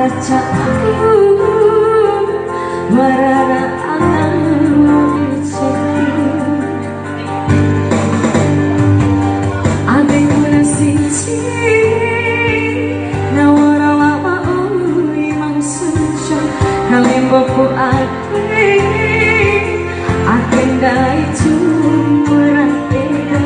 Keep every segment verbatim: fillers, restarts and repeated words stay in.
Ca'u warara anau di ceki. Adeku na sinci, na wara lama oi mangsuca, kalemboku ade, ake ndai cumpu ra eda.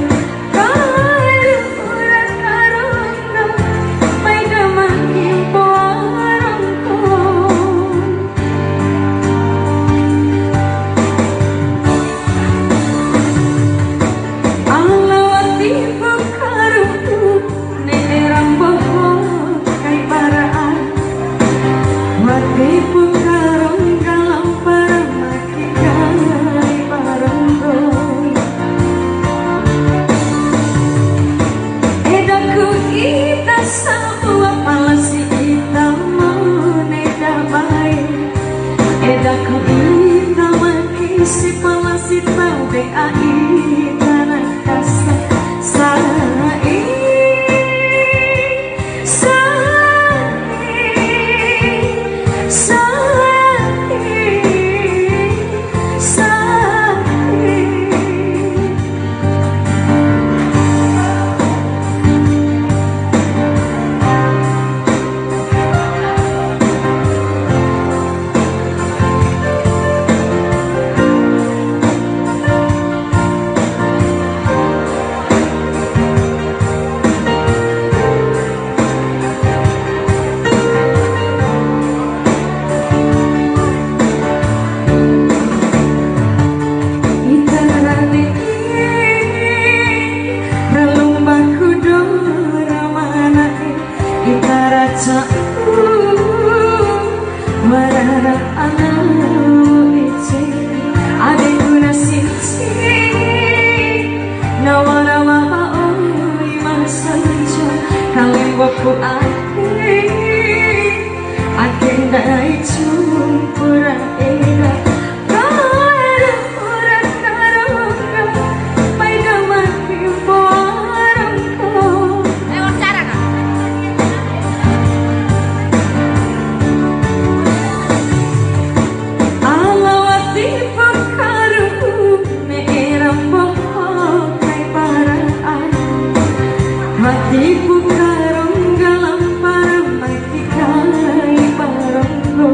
Wati pu karongga lampara maki kai paronggo. Edaku ita sabua pala si ita mone dabae. Edaku ita maki si pala si tabe ai tanah kasa sai. Sae, sae, sae. Ita ra ne'e, ra lumbaku dou ra mana'e, ita ra ca'u warara anau di ceki. Adeku na sinci, na wara lama oi mangsuca, kalemboku ade, ake ndai cumpu ra eda. Kara ura karongga, pai da mati mboa rongko. Lewat cara, Kak. Ala wati pakaru, ne'e ra mboho kai para'an. Wati pakaru, nggalam paramai kai paronggo.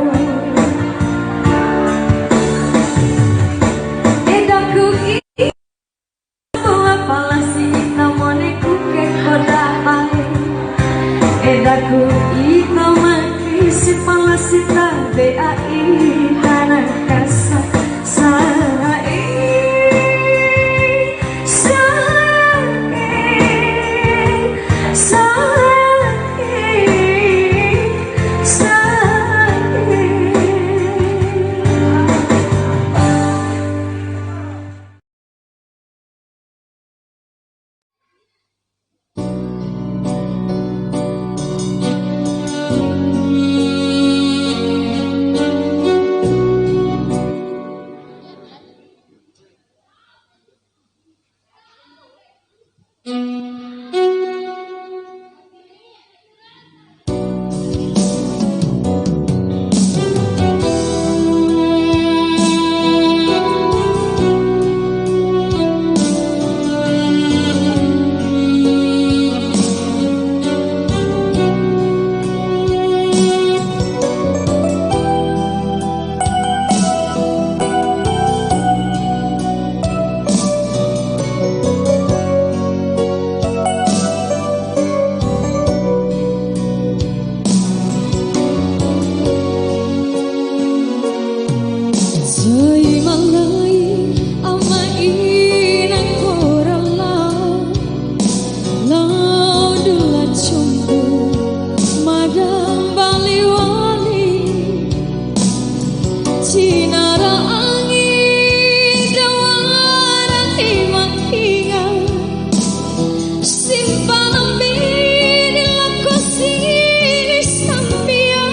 Edaku i-, pala si ita mone ku ke koda pae. Edaku ita maki si pala si tabe ai tanah kasa. Sae, sae, sae, sae. Sai malai ama ina kora lao. Lao dula compo, mada mbali wali. Cina ra angi, da wara ni ma inga. Simpan ambi di lako sini sampia.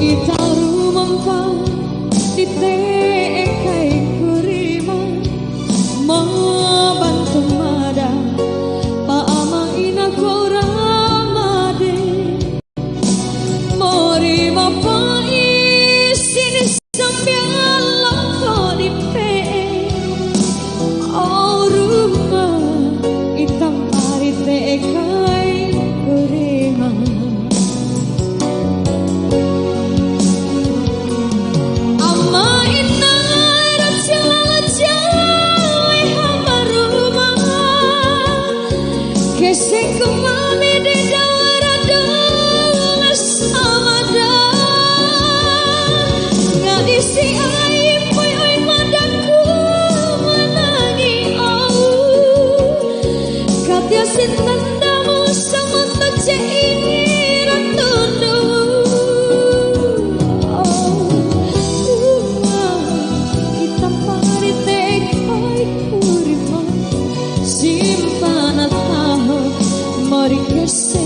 Ita ru mampa di te'e kai ku rima, ma bantu mada, pa Ringa se